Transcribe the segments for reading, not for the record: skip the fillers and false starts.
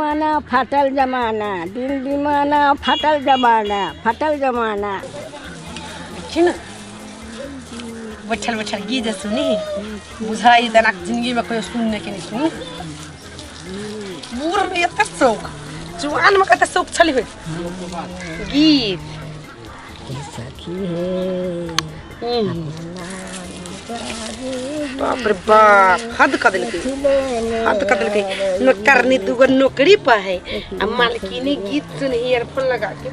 दीवाना फाटल जमाना, दिल दीवाना फाटल जमाना, फाटल जमाना। देखी ना बैठल बैठल गीत जे सुनी बुझाई तना जिंदगी में कोई सुनने के नहीं सुन। बूढ़ में एते शौक, जुआन में कते शौक छली होई गीत। सखी हे बाप रे बाप, हद कर देलकै, हद कर देलकै। नौकरनी दूगो नौकरी पर है आ मालकिनी गीत सुन ईयरफोन लगा के।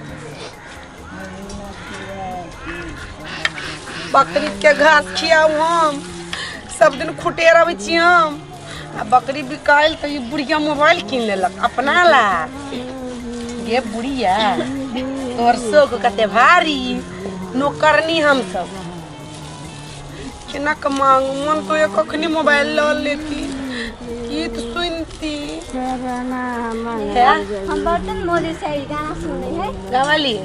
बकरी के घास खियाऊ हम, सब दिन खुटेर अबै छी हम। आ बकरी बिकायल तऽ ई बुढ़िया मोबाइल कीन लेलक अपना ला। गे बुढ़िया तोहर शौक कते भारी, नौकरनी हम सब केना के मांगू। मन तो ये कखनी मोबाइल ल लेती, गीत सुनती। हम बर्तन मोजे से ई गाना सुने है। गवाली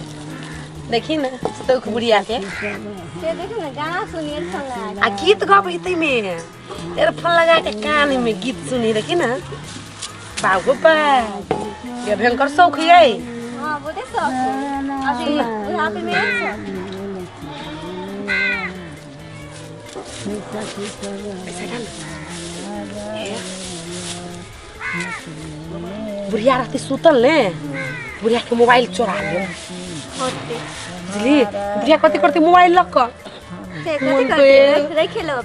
देखी ना शौक बुढ़िया के। से देखी ना गाना सुनिए फोन लगा आ गीत गाबै तै में एयरफोन लगा के कान में गीत सुनी। देखी ना बाबू बा ये भयंकर शौक है। हां बोले शौक है अभी बुढ़ापे में शौक। बुढ़िया रहती सुतल ने, बुढ़िया के मोबाइल चोरा ले बुझली। बुढ़िया कथी करती मोबाइल लऽ कऽ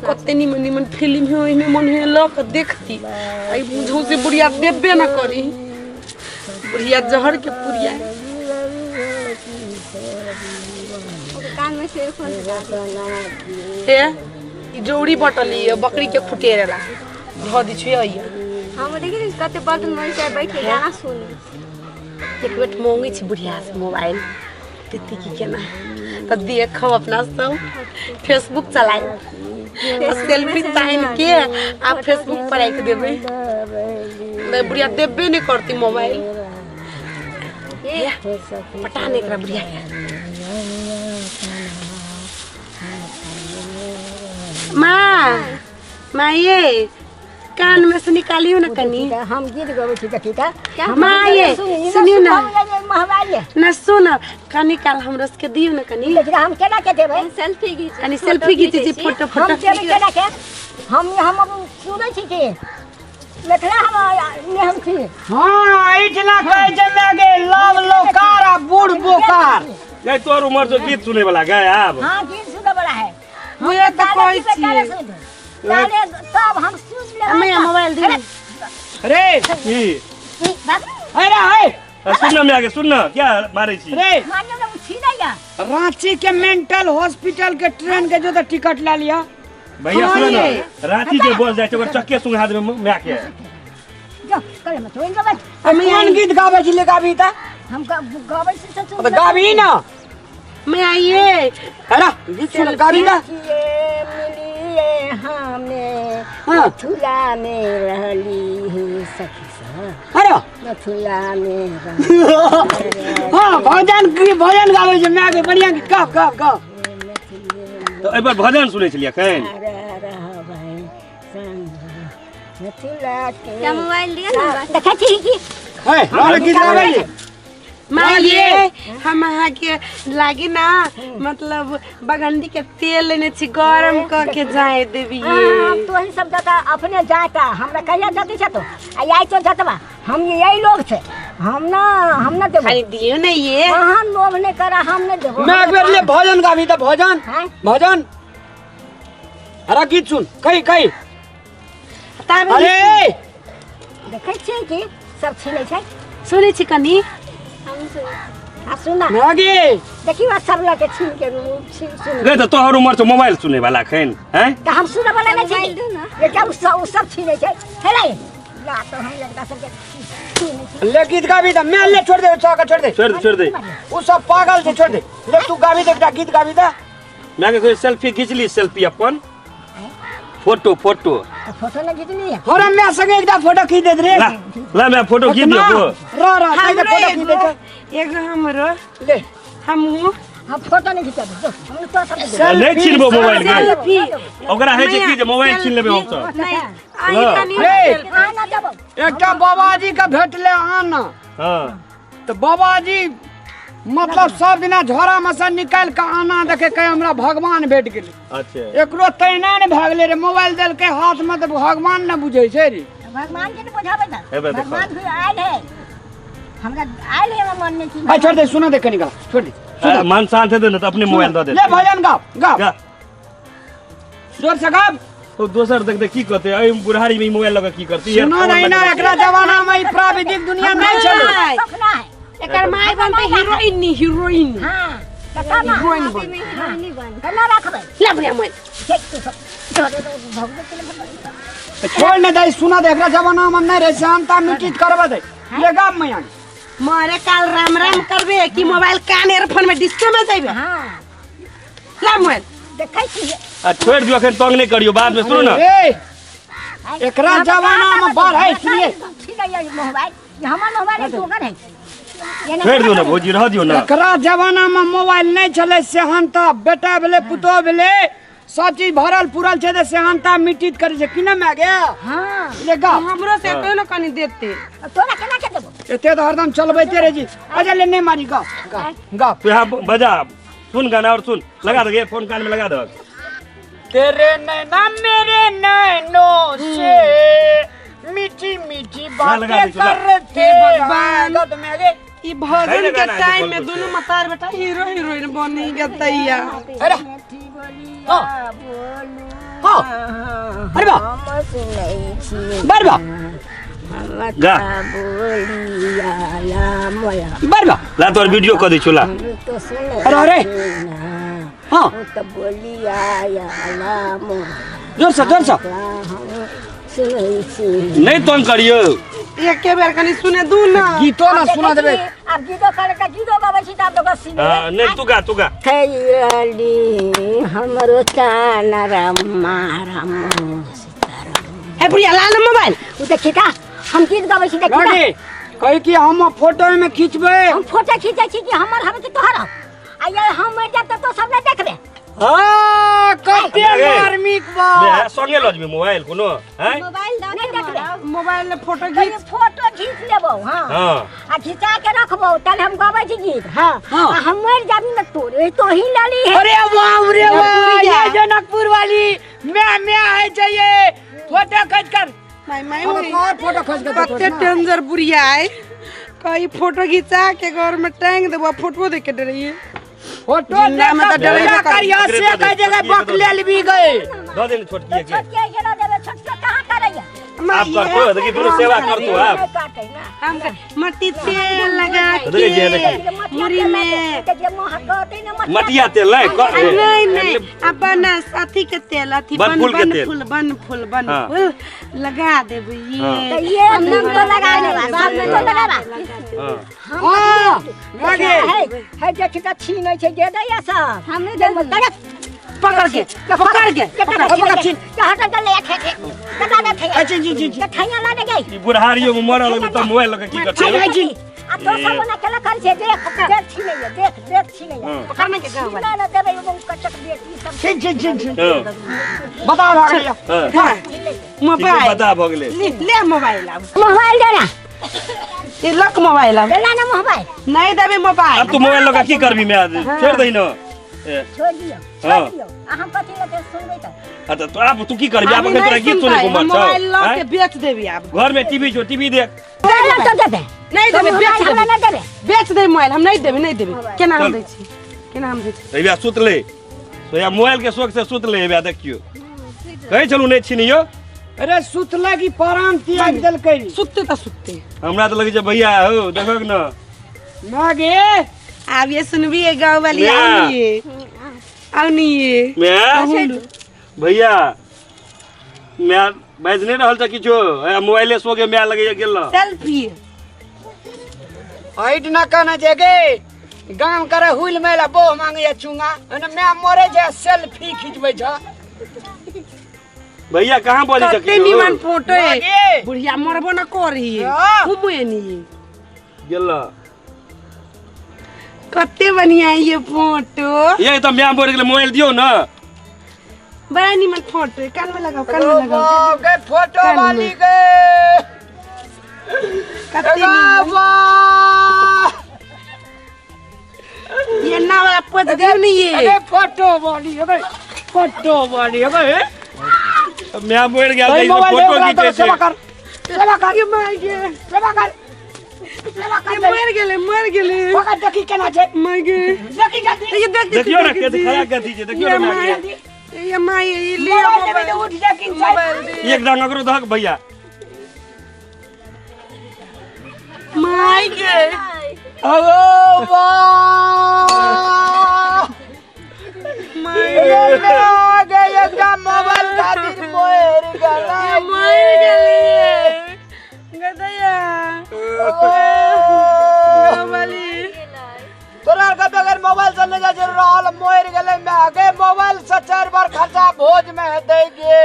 कते निमन निमन फिल्म है ओहिमे मन है लऽ कऽ देखती। आई बुझू से बुढ़िया देबे न करी, बुढ़िया जहर के पुरिया। कान में से फोन ए ई जोड़ी बटली बकरी के खुटेरेला धऽ दै छियै। हम देखी कते बर्तन मोजे से बैठ के गाना सुनी। एक बेर मांगे छी बुढ़िया से मोबाइल देती की केना तऽ देखब अपना सब फेसबुक चलाय सेल्फी तानि के आ फेसबुक पर राखि देबै। बुढ़िया देबे नहि करती मोबाइल। पटा नहीं एकरा बुढ़िया के। माँ माँ ये कान में से निकालियो ना कनी। हम गीत गबै छी देखी त। माँ ये सुनियो ना ना सुन कनी काल हमरो के दियो ना कनी। हम केना के देबै? सेल्फी घीच कनी, सेल्फी घीचै छी फोटो फोटो हम देबै केना के? हम हम सुनै छी के मिथिला हम ने हम छी। हां एहिठिना कहै छै माय गे लव लोकार आ बूढ़ बोकार। ये तोर उमर जो गीत सुने वाला गए आब। हां गीत सुनै वाला है। मुझे तो कहै छी ताले तब हम सुन लेबै। मैं मोबाइल दी रे की अरे है सुन ना माय गे सुन ना क्या मारै छी रे मानियो ना छीनैया। रांची के मेंटल हॉस्पिटल के ट्रेन के जो तो टिकट ला लिया भैया। सुन ना रांची के बस जाय छै ओकर चक्के सुंघा देबै माय के। जो करे मत होइन गबै। कोन गीत गाबै छी ले गाबी त? हम गाबै छी सच त गाबी ना मैं आइए। अरे गीत सुन गाबी ना। मिलिए हमने मथुरा में रहली ही सखी सा। अरे मथुरा में हां भजन की भजन गाबै छै माय के बढ़िया गीत गाब गाब गाब। तो एक बार भजन सुनै छलियै अखन। क्या मोबाइल दिया ना देखै छी की है हमरा गीत गाबै छै माँ ये हम अहाँ के लागी ना मतलब बगंडी के तेल लेने छी गरम क के जाए देबी। हम तो ही सब जाता अपने जाता हमरा कहिया जाती छ तो आ आई तो जातबा हम यही लोग छे हम ना देबो। खाली दियो ना ये अहाँ लोभ नहीं करा हम नहीं देबो। मैं एक बेर ले भजन गाबी त भजन भजन। अरे गीत सुन कही कही। अरे देखै छी कि सब छीनै छै। सुनै छी कनी हम सुनै आ सुना मागे देखियो सब लके छीन के छीन सुन रे त तोहर उमर छ मोबाइल सुनै वाला खैन हैं त हम सुनै वाला नहीं छी ये क्या उ सब छीनै छै हेले ला तो हम लगता सब के छीनै। ले गीत गाबी त मैं ले छोड़ दे चौका छोड़ दे छोड़ दे छोड़ दे उ सब पागल छै छोड़ दे। ले तू गाबी दे एकटा गीत गाबी त। मैं के कोई सेल्फी खींच ली सेल्फी अपन फोटो फोटो फोटो न खींचली है। हमरा मैं संगे एकटा फोटो खींच दे रे। ला ला मैं फोटो खींच दियो र र फोटो खींच दे एगो हमरो ले हमहु हम फोटो नहीं खिंचेबो, हम तोरा सब देबो। नहीं छीनबो मोबाइल के। सेल्फी। ओकरा है छै की जे मोबाइल छीन लेबै हम सब। नहीं, आई तनी ए, हाँ ना देबो। एकटा बाबाजी के भेटले आना। हां। तो बाबाजी मतलब सब दिना झोरा में से निकाल के आना देखे के हमरा भगवान भेट गेलै। अच्छा। एकरो तैना ने भए गेलै रे, मोबाइल देलकै हाथ में तऽ भगवान ने बुझै छै रे। भगवान के ने बुझाबै था। हेबे देखो। भगवान भी आयल है, हमरा आयल है हमरा मन में की। आ छोड़ दे, सुना दे कनी गा, छोड़ दे। अरे, मन शांत हेतै ने तऽ अपने मोबाइल दऽ ले देतै। भजन गाओ, गाओ। गा। जोर से गाओ। ओ दोसर देख देख की कहते, एहि बुढ़ारी में ई मोबाइल लऽ कऽ की करतै? सुनो नहीं ना, एकरा जमाना में ई प्राविधिक दुनिया नहीं छलै। सपना है। एकर माय बनते हीरोइन नी, हीरोइन। हाँ, तऽ ना हीरोइन बन। केना रखबै? ले बुढ़िया मोबाइल। ठीक, तू सब तोरे तो भगवान के लिए। तऽ छोड़ ने दे, सुना दे, एकरा जमाना में नहीं रहे, शांता मिटित करबा दे। ले गाओ मैया। मारे काल राम राम करबे कि मोबाइल कान एयरफोन में डिस्को में जाइबे। हाँ। ला मोबाइल। देखै छी। आ छोड़ि दियौ, अखन तंग नहि करियौ, बाद में सुनू ने। ए, एकरा जमाना में बड़ है, सुनिए। ठीक है, ये मोबाइल, ये हमर मोबाइल है, तोकर है। ये ना छोड़ि दियौ ने भौजी, रह दियौ ने। एकरा जमाना में मोबाइल नहीं छलै, सेहनता बेटा भेलै पुतोह भेलै सब चीज भरल पुरल छै तऽ सेहनता मिटित करै छै कि ने माय गे? हाँ। ले गा। हमरो से कहियो न कनी देते। तोरा केना के देबो? एते तऽ हरदम चलबैते रहै छी। अच्छा ले नहीं मारी, गा गा गा। तू यहाँ बजा, सुन गाना और सुन, लगा दे फोन कान में लगा दे। तेरे नैना मेरे नैनों से मीठी मीठी लगा बातें दे, ला। करते हे भगवान। हैं। तो मैं गे। ई भजन नहीं के लगाना है, टाइम बोल में कुछ। दोनों मतार बेटा हीरो हीरोइन बनी गतैया। अरे हाँ हाँ, अरे वाह, हम सुनै छी। बर वाह, गा। बोलिया ला मोया। बर वाह। ला तोर वीडियो कऽ दै छौ, ला। हम तो सुनै अरे, अरे। छी ना। हाँ। ओ तऽ बोलिया या ला मोया। जोर से, जोर से। हम सुनै छी। नहीं तंग करियौ। एके बेर कनी सुने दू ना। गीतो ना सुना देबे। आब गीतो करे तऽ गीतो गबै छी तऽ आब तऽ सीधे। हाँ, नहीं तू गा, तू गा। खैली हमरो चाना रामा राम सीताराम। हे बुढ़िया ला ना मोबाइल। उ देखी ता हम गीत गबै छी, देखी ता। लौंडी, कही कि हम फोटो में खींचबे। हम फोटो खींचै छी कि हमर हवे कि तोहर हौ? आ ये हम मरि जायब तऽ तो सब नहि देखबे। हाँ, कते अरे। मार्मिक बात। बे, संगे लऽ जेबै मोबाइल कोनो हैं? मोबाइल दऽ नहीं के देखबे। मारब। मोबाइल में फोटो कहियो खींच। फोटो खींच लेबो। हाँ। हाँ। आ खिंचा के रखबो तब हम गबै छी गीत। हाँ। हाँ। आ हम मरि जाबी ने तोरे तो ही लली है। अरे वाह रे वाह, बुढ़िया। ये जनकपुर वाली मैं मैं है चाहिए फोटो खींच कर। माय माय हम और फोटो खींच के कते डेंजर बुढ़िया है, कहीं फोटो खिंचा के घर में टांग देबो, फोटो देख के डरिए। फोटो जिंदा में तऽ डरेबे देख करी। करिया से कह जगह बकलेल भी गए। दऽ दे ने छोटकी के। छोटके के ना देबे, छोटके कहाँ करैया? आप करतो, देखी दुनू सेवा करतो आप। नहीं काटे ना। हम मट्टी तेल लगा देखी, के देखी। मुड़ी में मटिया तेल नहीं कर। नहीं नहीं, अपन अथी के तेल, अथी बन बनफूल के बन तेल। फूल, बन फूल, बन हाँ। फूल लगा देबै हाँ। ये। ये हम तो लगा लेबा, सब तो लगाबा। हाँ। हाँ लगे है है देखी त छीनै छै जे दैया सब। हमरे जे दे तड़क पकड़ के, पकड़ के, पकड़ छीन। हट चल ले थे थे कटा दे थे। अच्छा जी जी जी। ठैया ला दे गई। ई बुढ़ारियो में मरल लगलै तब मोबाइल लऽ कऽ की करतै? जी। आ तो सब ओना केला कर छै, देख देख छीनैया, देख देख छीनैया। हाँ। पकड़ने के गाँव छीना न देबै ओ कचक बेटी सब। ठीक ठीक ठीक ठीक। हाँ, बताओ भाग लिया। हाँ। हाँ, ठीके मोबाइल बता भऽ गेलै। ले, ले मोबाइल आब। मोबाइल दे ना। ये लक मोबाइल आब। देला ना मोबाइल। नहीं देबे मोबाइल। अब तू मोबाइल लऽ कऽ की करबी मैं? छोड़ि दही न। ए, छोड़ दियौ, हाँ। छोड़ दियौ। आ हम कथी लगे सुनबै तऽ? अच्छा तो आब तू की करबी? आब अभी अखन तोरा नहीं गीत सुनै सुनतै, के हम उमर छौ। मोबाइल लऽ के आँय? बेच देबी आब। घर में टीवी छौ, टीवी देख। मोबाइल तो देबे। नहीं देबे, तो बेच मोबाइल हमरा देबे। नहि देबे। बेच दे मोबाइल, हम नहीं देबे, नहीं देबे। केना हम चल। दै छी, केना हम दै छी? एहिबे सुतले सोया मोबाइल के शौक से सुतले। एहिबे देखियौ, कहै छलहुँ नहि छिनियौ। अरे सुतला की परान त्याग देलकै। सुतते तऽ सुतते। हमरा तऽ लगै छै भैया हौ, देखक न। मागे आब ये सुनबी ये गाँव वाली। म्या। आउनी आउनी। मैं भैया मैं बाजि नहि रहल छै किछो, मोबाइले सो के my लगैया गेल। सेल्फी ऐठ न कहना छै गे, गाम करे हुल मेला बोह मांगे चुंगा एने मैं मरे छै सेल्फी खिंचबै छ। भैया कहाँ बजै छै कते किछो? निमन फोटो है। मागे। बुढ़िया मरबो न करही। हाँ। घुमे नी गेल। कते बढ़िया ये फोटो। ये तऽ my मरि गेलै, मोबाइल दियौ ने। बड़ा निमन फोटो है, कान में लगाओ, कान में लगाओ। गे फोटो वाली गे। कते निमन। ये ना वाला पोज दियो ने ये। अरे फोटो वाली, अरे फोटो वाली, अरे my मरि गेल भाई तऽ मोबाइल फोटो दे घीचै ओकरा, छै। सेवा कर, सेवा कर, ये मार गे, सेवा कर, सेवा ये कर। मर गेले, मर गेले। ओकरा देखी केना छै, मर गे। देखी जल्दी। ये देख, देखियौ ने कते खराब गति छै, देखियौ ये ने my my, के। ये माय, ये ले मोबाइल देबे मोबाइल। तऽ उठ जा किन छै। मोबाइल दे। एक डांग अकरो दहक भैया। My गे। अरे वाह, my गे गे एकटा मोबाइल खातिर मरि गेलै। ये मर गेले गदया वाली। तोरा आरके बगैर मोबाइल से नहि जाइ छै रहल, मरि गेलै my गे। मोबाइल से 4 बार खर्चा भोज मे हेतै गे।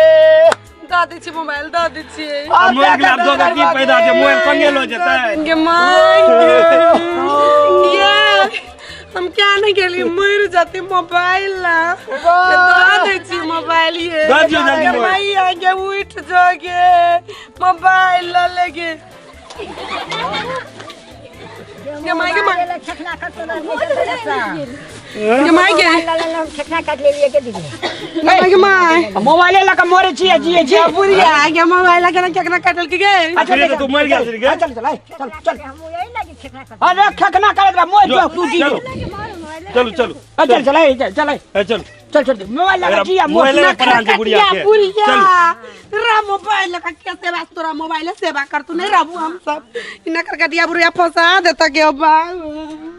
दऽ दै छी मोबाइल, दऽ दै छियै। आ मरि गेलै, आब दऽ कऽ की फायदा छै? मोबाइल संगे लऽ जेतै। गे my गे, ये हम क्या नहीं गेलियै, मर जाते मोबाइल ला। दऽ दै छी मोबाइल ये। दऽ दियौ जल्दी गे मोबाइल। माई आगे उठ जागे, मोबाइल लऽ ले गे। गे माई, गे माई। ठेकना काट तो गे माई गे। ठेकना काट लेलिए के दीदी। गे माई, गे माई। मोबाइले लऽ कऽ मरै छियै, जियै छियै। बुढ़िया गे, मोबाइल लऽ के केकरा काटल के गे? अच्छा, अखने तऽ तू मरि गेल छली गे। चल चल चल चल। हम यही लगी ठेकना काट। अरे खखना करैत रह, मोर जो तू जी। चलू चलू चलू। चल चल चल चल। ए, चलू। चल चल, मोबाइल लगा जिया मोर। मोबाइल लगा परान छै बुढ़िया के। बुढ़िया चलू। रा मोबाइल लगा के सेवा, तोरा मोबाइल सेवा कर तू नहीं रहबू, हम सब इना कर कटिया बुढ़िया फंसा देता के बाबू।